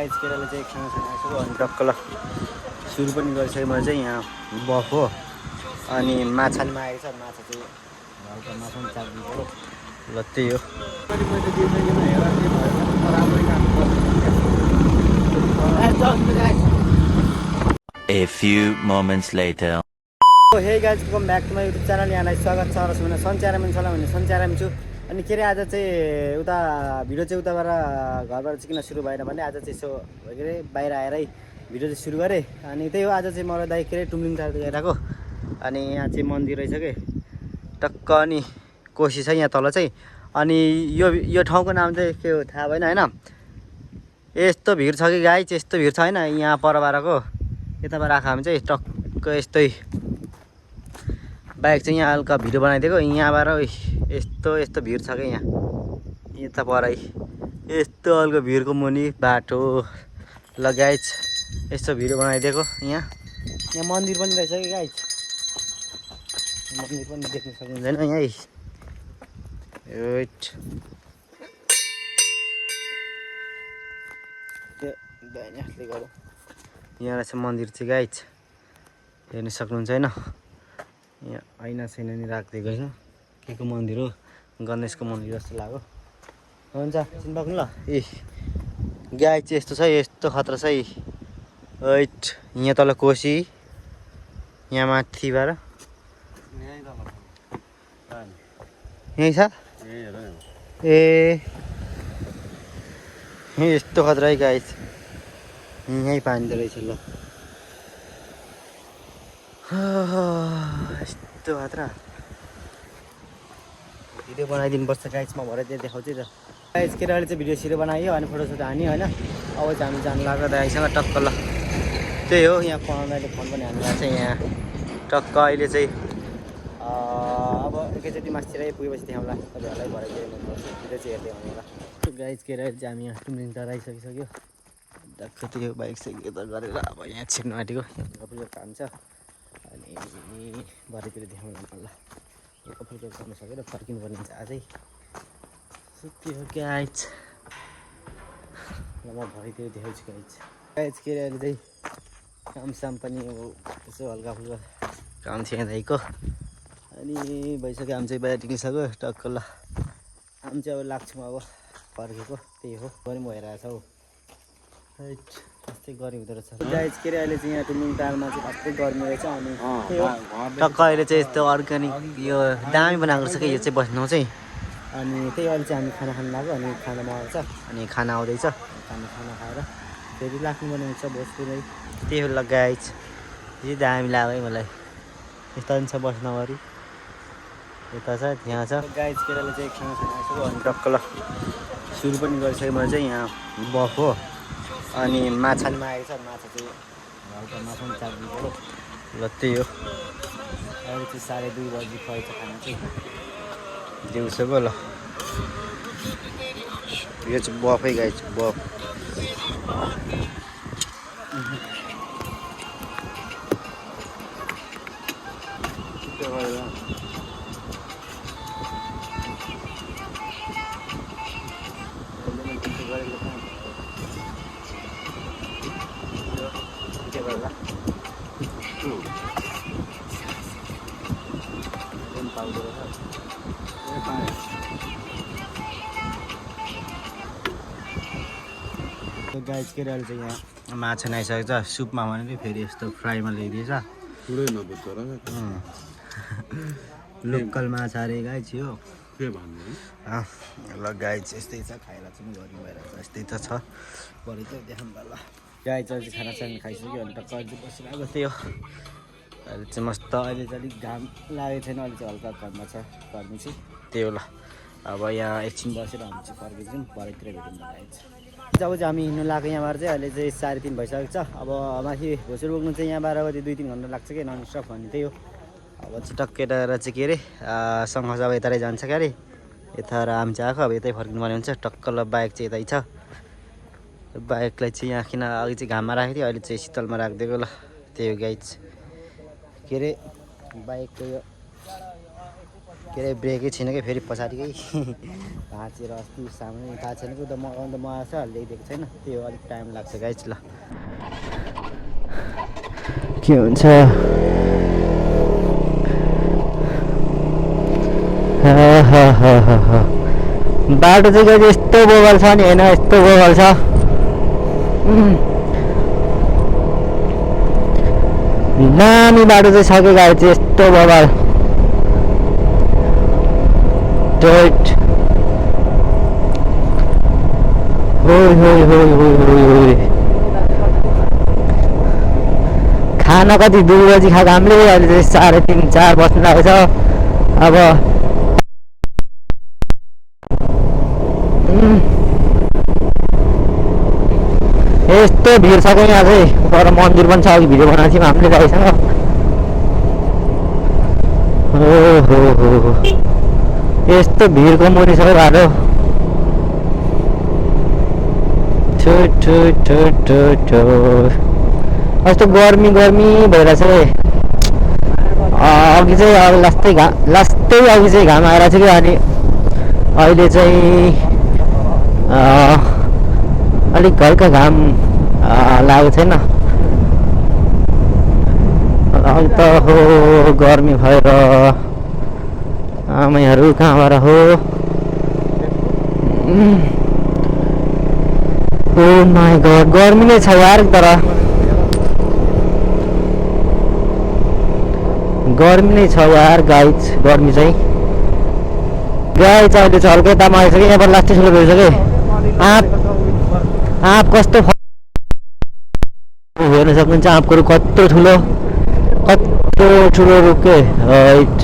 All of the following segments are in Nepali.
गाइस केटाले चाहिँ खाना खाइसक्यो अनि टक्क ल सुरु पनि गरिसकेँ मैले चाहिँ यहाँ बफ हो अनि माछा नि मागेको छ माछा चाहिँ हल्का माछा पनि चापिदिएको ल त्यही हो A few moments later. Hey guys welcome back to my YouTube channel यहाँलाई स्वागत छ र भने सन्च्यारामी छ भने सन्च्यारामी छु अनि के अरे आज चाहिँ उता भिडियो चाहिँ उताबाट घरबाट चाहिँ किन सुरु भएन भने आज चाहिँ यसो के अरे बाहिर आएरै भिडियो चाहिँ सुरु गरेँ अनि त्यही हो आज चाहिँ मलाई दाइ के अरे टुम्लिङ टार हेरेको अनि यहाँ चाहिँ मन्दिर रहेछ कि टक्क अनि कोसी छ यहाँ तल चाहिँ अनि यो ठाउँको नाम चाहिँ के हो थाहा भएन होइन यस्तो भिड छ कि गाई चाहिँ यस्तो भिड छ होइन यहाँ परबारको यताबाट आएको हामी चाहिँ टक्क यस्तै बाइक चाहिँ यहाँ हल्का भिडियो बनाइदिएको यहाँबाट यस्तो यस्तो भिड छ क्या यहाँ यता परै यस्तो हल्का भिडको मुनि बाटो लगाइज यस्तो भिडियो बनाइदिएको यहाँ मन्दिर पनि रहेछ कि गाइज मन्दिर पनि देख्न सक्नुहुँदैन यहीँ गरौँ यहाँ रहेछ मन्दिर चाहिँ गाइज हेर्न सक्नुहुन्छ होइन यहाँ ऐना छैन नि राखिदिएको छ के को मन्दिर हो गणेशको मन्दिर जस्तो लाग्यो हुन्छ चिन्पाक्नु ल ए गाई चाहिँ यस्तो छ यस्तो खतरा छ है यहाँ तल कोसी यहाँ माथिबाट यहीँ छ ए यस्तो खतरा है गाई यहीँ पानी रहेछ ल यस्तो खतरा भिडियो बनाइदिनुपर्छ गाइज म भरे त्यहाँ देखाउँछु र गाइज केटाले चाहिँ भिडियो सिडियो बनायो अनि फोटोसोटो हान्यो होइन अब चाहिँ हामी जानु लाग्यो दाइसँग टक्क ल त्यही हो यहाँ पढाउनाले फोन पनि हान्नु छ यहाँ टक्क अहिले चाहिँ अब एकैचोटि मासतिरै पुगेपछि देखाउँला तपाईँहरूलाई भरे भिडियो चाहिँ हेर्दै आउनु ल गाइज केटाले चाहिँ हामी यहाँ टुम्लिङ टार आइसकिसक्यो टक्क त्यो बाइक चाहिँ यता गरेर अब यहाँ छिर्नु आँटेको यहाँ काम छ अनि भरेतिर देखाउनु ल यो कफिल गर्नु सकेर फर्किनु पर्ने हुन्छ आजै सुत्यो गाइज ल म भरेतिर देखाउँछु गाइज के अरे अहिले चाहिँ कामसाम पनि अब यसो हल्का फुल्का काम थियो दाइको अनि भइसक्यो हामी चाहिँ बाहिर निक्लिसक्यो टक्क ल हामी चाहिँ अब लाग्छौँ अब फर्केको त्यही हो पनि भइरहेको छ हौ त्यस्तै गर्मी हुँदो रहेछ गाइज के अरे अहिले चाहिँ यहाँ टुम्लिङ टारमा चाहिँ कस्तै गर्मी रहेछ अनि टक्क अहिले चाहिँ यस्तो अर्ग्यानिक यो दामी बनाएको रहेछ कि यो चाहिँ बस्नु चाहिँ अनि त्यही अहिले चाहिँ हामी खाना खानु लाग्यो अनि खाना मगाएको छ अनि खाना आउँदैछ खाना खाएर फेरि लाग्नुपर्ने हुन्छ भोजपुरै त्यही हो ल गाइज यति दामी लाग्यो है मलाई यस्तो पनि छ बस्न अगाडि यता छ यहाँ छ गाइज केटाले चाहिँ खाना खाइसक्यो अनि टक्क ल सुरु पनि गरिसकेँ मैले चाहिँ यहाँ बफ हो अनि माछा नि मागेको छ माछा चाहिँ हल्का माछा पनि चापिदिएको ल त्यही हो अहिले चाहिँ 2:30 बजी खुवाइछ खाना चाहिँ दिउँसोको ल यो चाहिँ बफै गाइज बफ गाइज के अहिले चाहिँ यहाँ माछा नआइसकेको छ सुपमा भनेको फेरि यस्तो फ्राईमा ल्याइदिएछ लोकल माछा अरे गाइज यो ल गाइज यस्तै छ खाएर चाहिँ गर्नु भइरहेको छ यस्तै त छ भरे चाहिँ देखाउँ ल गाइज अहिले चाहिँ खाना खाइसक्यो अनि टक्क अझै बसिरहेको त्यही हो अहिले चाहिँ मस्त अहिले चाहिँ अलिक घाम लागेको छैन अहिले चाहिँ हल्का घरमा छ गर्मी चाहिँ त्यही हो ल अब यहाँ एकछिन बसेर हामी चाहिँ फर्किन्छौँ भरेतिर भेटौँ गाइज जब चाहिँ हामी हिँड्नु लाग्यो यहाँबाट चाहिँ अहिले चाहिँ 3:30 भइसकेको छ अब माथि भोसुर पुग्नु चाहिँ यहाँबाट कति 2-3 घन्टा लाग्छ कि नन स्टप भन्ने त्यही हो अब चाहिँ टक्केर चाहिँ के अरे सँग अब यता जान्छ क्या अरे यता हामी चाहिँ आएको अब यतै फर्किनु पर्ने हुन्छ टक्क ल बाइक चाहिँ यतै छ बाइकलाई चाहिँ यहाँ किन अघि चाहिँ घाममा राखेको थियो अहिले चाहिँ शीतलमा राखिदिएको ल त्यही हो गाइज के अरे बाइकको यो के अरे ब्रेकै छैन कि फेरि पछाडिकै भाँचेर अस्ति सामने थाहा छैन कि त मगाउनु त मगाएको छ ल्याइदिएको छैन त्यो अलिक टाइम लाग्छ गाइज ल के हुन्छ बाटो चाहिँ गाइज यस्तो बोगल छ नि होइन यस्तो बोगल छ दामी बाटो चाहिँ छ कि गाडी चाहिँ यस्तो बबाल टोट खाना कति 2 बजी खाएको हामीले अहिले चाहिँ 3:30 4 बज्नु लागेको छ अब यस्तो भिड छ यहाँ चाहिँ पर मन्दिर पनि छ अघि भिडियो बनाएको थियौँ हामीले गाईसँग हो यस्तो भिडको मुनि सबै बाटो कस्तो गर्मी भइरहेछ अघि चाहिँ अब लास्टै अघि चाहिँ घाम आएर थियो कि अनि अहिले चाहिँ अलिक हल्का घाम लागेको छैन अहिले त हो गर्मी भएर आमैहरू कहाँबाट हो ओ माई गड गर्मी नै छ यार तर गर्मी नै छ यार गाइज गर्मी चाहिँ गाइज अहिले चाहिँ हल्कै तामा आइसक्यो यहाँबाट लास्टै ठुलो भइसक्यो आँप कस्तो हेर्न सक्नुहुन्छ आँपको कत्रो ठुलो रुखे हाइट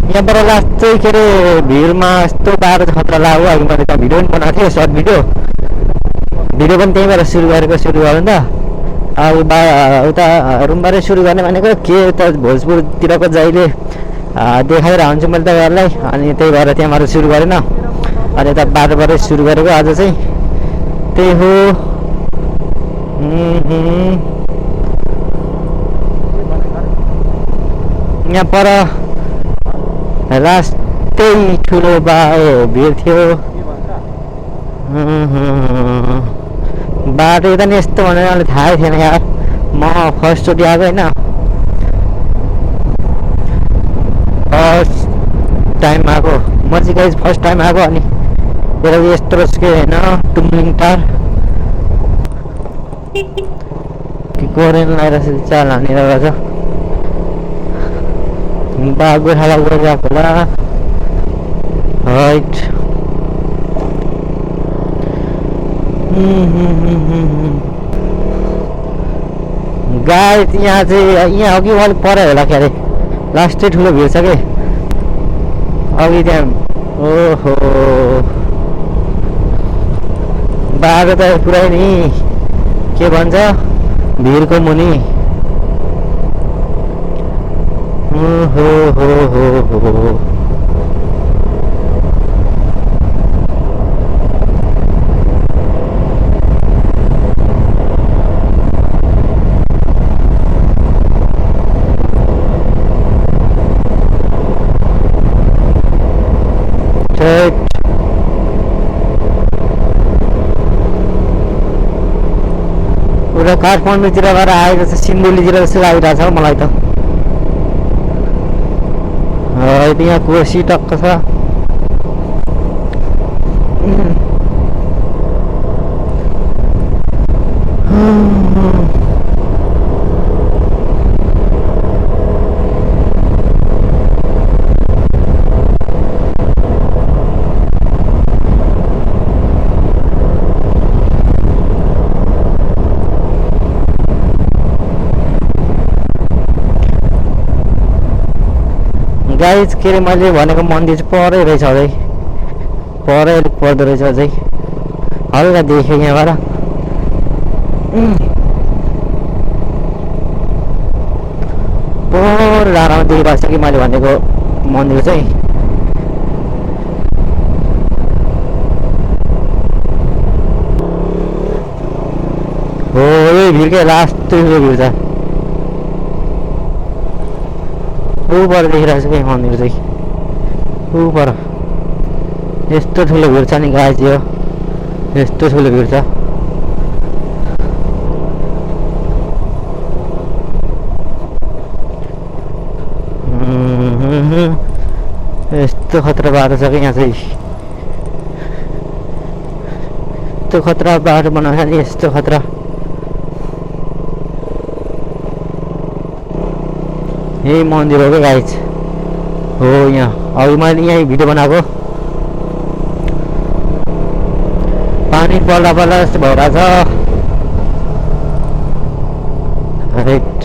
यहाँबाट लास्टै के अरे भिडमा यस्तो बाटो खतरा लाग्यो अघि मैले त भिडियो पनि बनाएको थिएँ सर्ट भिडियो पनि त्यहीँबाट सुरु गर्यो नि त अब उता रुमबाटै सुरु गर्ने भनेको के त भोजपुरतिरको जहिले देखाइरहेको हुन्छु मैले तपाईँहरूलाई अनि त्यही भएर त्यहाँबाट सुरु गरेन अनि यता बाटोबाटै सुरु गरेको आज चाहिँ त्यही हो यहाँ पर लास्टै ठुलो भिड थियो बाटो त नि यस्तो भनेर मलाई थाहै थिएन यार म फर्स्टचोटि आएको होइन फर्स्ट टाइम आएको म चाहिँ गाइज फर्स्ट टाइम आएको अनि त्यसलाई यस्तो रहेछ कि होइन टुम्लिङ टार कोरेन लगाइरहेको चाल हानेर रहेछ गोठाला गइरहेको होला हाइट गाई यहाँ चाहिँ यहाँ अघि अलिक पऱ्यो होला के अरे लास्टै ठुलो भिड छ कि अघि त्यहाँ ओहो बाटो त पुरै नि के भन्छ भिडको मुनि हो उता काठमाडौँतिरबाट आएको छ सिन्धुलीतिर जस्तो लागिरहेको छ मलाई त यहाँ कोसी टक्क छ गाइज के अरे मैले भनेको मन्दिर चाहिँ परै रहेछ अझै परै अलिक पर्दो रहेछ अझै हल्का देखेँ यहाँबाट पर डाँडामा देखिरहेको छ कि मैले भनेको मन्दिर चाहिँ हो यही भिड क्या लास्ट भिड छ ऊपर देखिरहेको छु कि मन्दिर चाहिँ ऊपर यस्तो ठुलो भिड छ नि गाइस यो यस्तो ठुलो भिड छ यस्तो खतरा बाटो छ कि यहाँ चाहिँ यस्तो खतरा बाटो बनाएको छ नि यस्तो खतरा यही मन्दिर हो क्या गाइस हो यहाँ अघि मैले यहीँ भिडियो बनाएको पानी पर्दा पर्दा जस्तो भइरहेछ राइट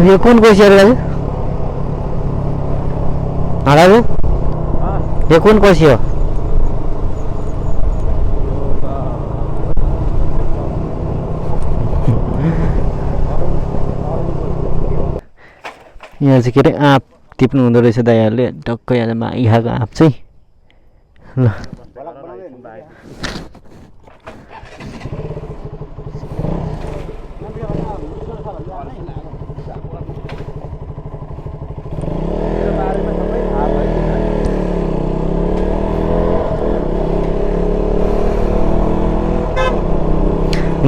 यो कुन कोसी हो दाजु दाजु यो कुन कोसी हो यहाँ चाहिँ के अरे आँप टिप्नु हुँदो रहेछ दाइहरूले टक्कै यहाँ मागी खाएको आँप चाहिँ ल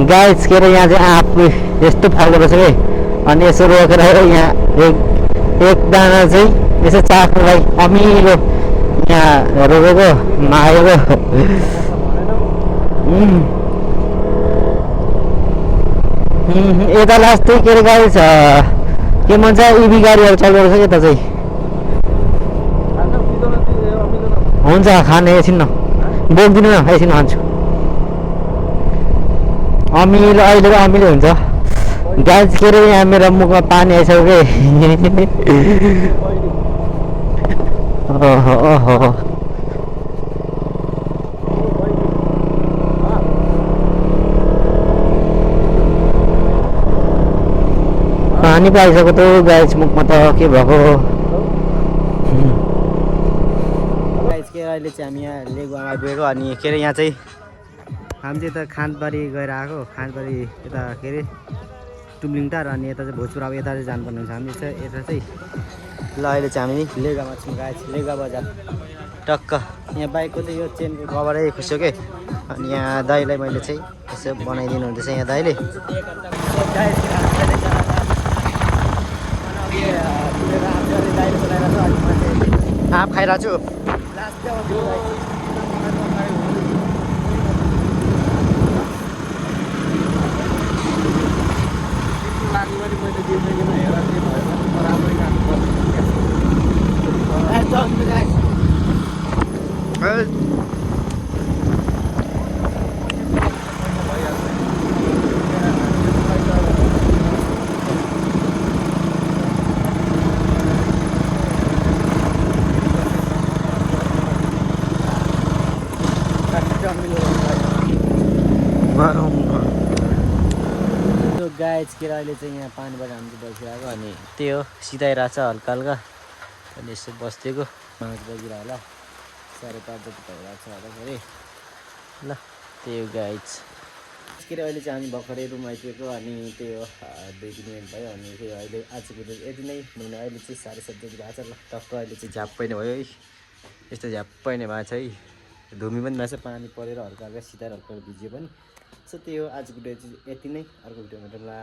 गाइस के अरे यहाँ चाहिँ आँप यस्तो फल्दो रहेछ कि अनि यसो रोकेर यहाँ एक दाना चाहिँ यसो चाख्नुलाई अमिलो यहाँ रोपेको मागेको यता लास्टै के अरे गाडी छ के भन्छ इभी गाडीहरू चल्दो रहेछ यता चाहिँ हुन्छ खाने एकछिन न बोक्दिनु न एकछिन खान्छु अमिलो अहिले त अमिलो हुन्छ गाइस के अरे यहाँ मेरो मुखमा पानी आइसक्यो कि ओहो पानी पो आइसक्यो त गाइस मुखमा त के भएको गाइस के अहिले चाहिँ हामी यहाँ लेगुवामा आइपुगेको अनि के अरे यहाँ चाहिँ हामी चाहिँ यता खानबारी गएर आएको खानबारी यता के अरे टुम्लिङटार अनि यता चाहिँ भोजपुर अब यता चाहिँ जानुपर्ने हुन्छ हामी चाहिँ यता चाहिँ ल अहिले चाहिँ हामी लेगामा छौँ गाइस लेगा बजार टक्क यहाँ बाइकको चाहिँ यो चेनको कभरै खुस्यो के अनि यहाँ दाइलाई मैले चाहिँ यसो बनाइदिनु हुँदैछ यहाँ दाइले आँप खाइरहेको छु गाइस के अहिले चाहिँ यहाँ पानीबाट हामी चाहिँ बसिरहेको अनि त्यही हो सिधाइरहेको छ हल्का हल्का अनि यसो बसिदिएको 5 बजिरहेको होला 5:30 जति भइरहेको छ होला फेरि ल त्यही हो गाइस के अरे अहिले चाहिँ हामी भर्खरै रुम आइपुगेको अनि त्यही हो 2 मिनट भयो अनि त्यही अहिले आजको दिन यति नै मैले अहिले चाहिँ 7:30 जति भएको छ ल टक्क अहिले चाहिँ झ्याप्पै नै भयो है यस्तो झ्याप्पै नै भएको छ है धुमी पनि भएको छ पानी परेर हल्का हल्का सिधाएर हल्का भिजियो पनि सो त्यही हो आजको भिडियो चाहिँ यति नै अर्को भिडियोमा भेटौँला